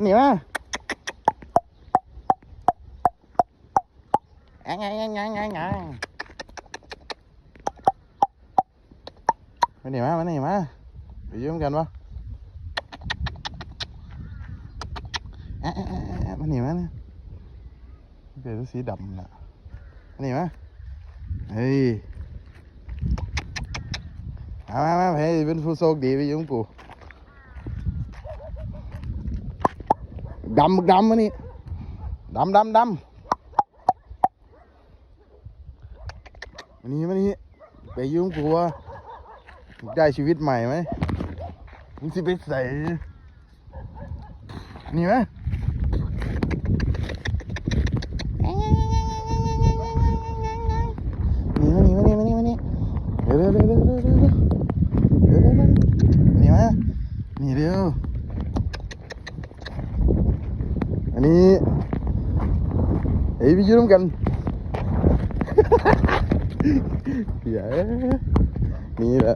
ນີ້ມາ ແອງ ແອງ ແອງ ແອງ ແອງ ແອງ ມານີ້ມາ ມານີ້ມາ ໄປຢູ່ນຳກັນບໍ່? ແອະ ແອະ ແອະ ແອະ ມານີ້ມາ ນີ້ ເປັນສີດຳນະ ມານີ້ມາ ເຮີ້ຍ ມາ ມາ ມາ ໃຜເປັນຜູ້ໂຊກດີໄປຢູ່ນຳກູ ດຳ ບັກດຳ ມານີ້ ດຳ ດຳ ດຳ ມານີ້ ມານີ້ ໄປຢູ່ນຳກູ ໄດ້ຊີວິດໃໝ່ໄໝ? ມຶງຊິໄປໃສ? ນີ້ມາ ນີ້ມາ ນີ້ມາ ນີ້ມາ ນີ້ມາ ນີ້ ເດີ ເດີ ເດີ ນີ້ມາ ນີ້ເດີ ອັນນີ້ ເອີຍ ໄປຢູ່ນຳກັນ ເອີຍ ນີ້ແຫຼະ